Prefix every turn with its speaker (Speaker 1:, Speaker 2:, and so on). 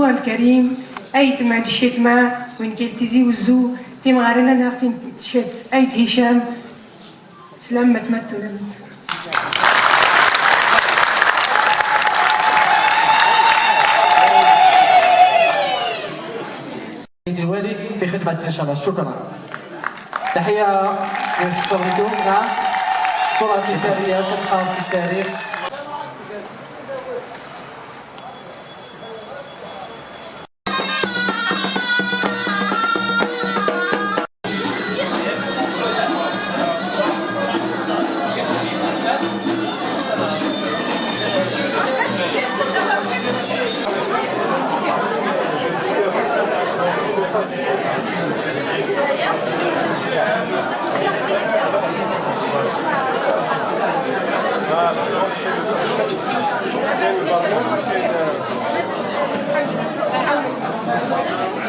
Speaker 1: الحضور الكريم، أيتما الشتما وين كيلتزي وزو تيمغارنا نارتين تشت أيت هشام سلام متمتو.
Speaker 2: الوالي في خدمة إن شاء الله. شكرا، تحية لكم. نعم، صورة تذكارية تبقى في التاريخ.